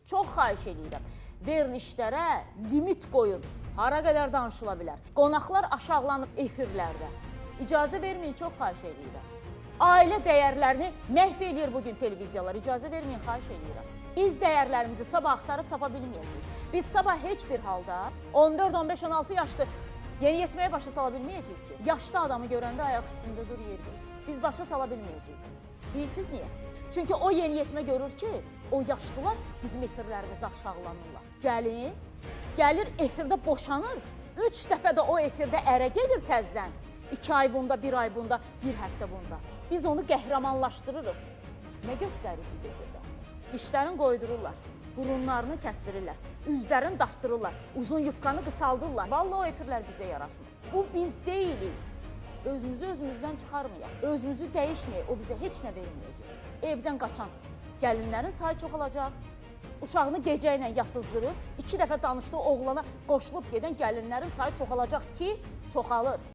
Çox xahiş eləyirəm. Verilişlərə limit qoyun. Hara qədər danışıla bilər. Qonaqlar aşağılanıb efirlərdə. İcazə verməyin, çox xahiş eləyirəm. Ailə dəyərlərini məhv eləyir bu gün televiziyalar. İcazə verməyin, xahiş eləyirəm. Biz dəyərlərimizi sabah axtarıb tapa bilməyəcəyik. Biz sabah heç bir halda 14, 15, 16 yaşlı yeniyetməyə başa sala bilməyəcəyik ki, yaşlı adamı görəndə ayaq üstündə dur, yer ver. Biz başa sala bilməyəcəyik. Bilirsiniz niyə? Çünki o yeniyetmə görür ki, o yaşlılar bizim efirlərimizi aşağılanırlar. Gəlin, gəlir efirdə boşanır. 3 dəfə də o efirdə ərə gedir təzdən. 2 ay bunda, 1 ay bunda, 1 həftə bunda. Biz onu qəhrəmanlaşdırırıq. Nə göstəririk biz efirdə? Dişlərini qoydururlar, burunlarını kəsdirirlər, üzlərini dartdırırlar, uzun yubkanı qısaldırlar. Vallahi o efirlər bizə yaraşmır. Bu biz deyilik. Özümüzü özümüzdən çıxarmayaq, özümüzü dəyişməyək, o bizə heç nə verməyəcək. Evdən qaçan gəlinlərin sayı çoxalacaq. Uşağını gecə ilə yatızdırıb, 2 dəfə danışdığı oğlana qoşulub gedən gəlinlərin sayı çoxalacaq ki, çoxalır.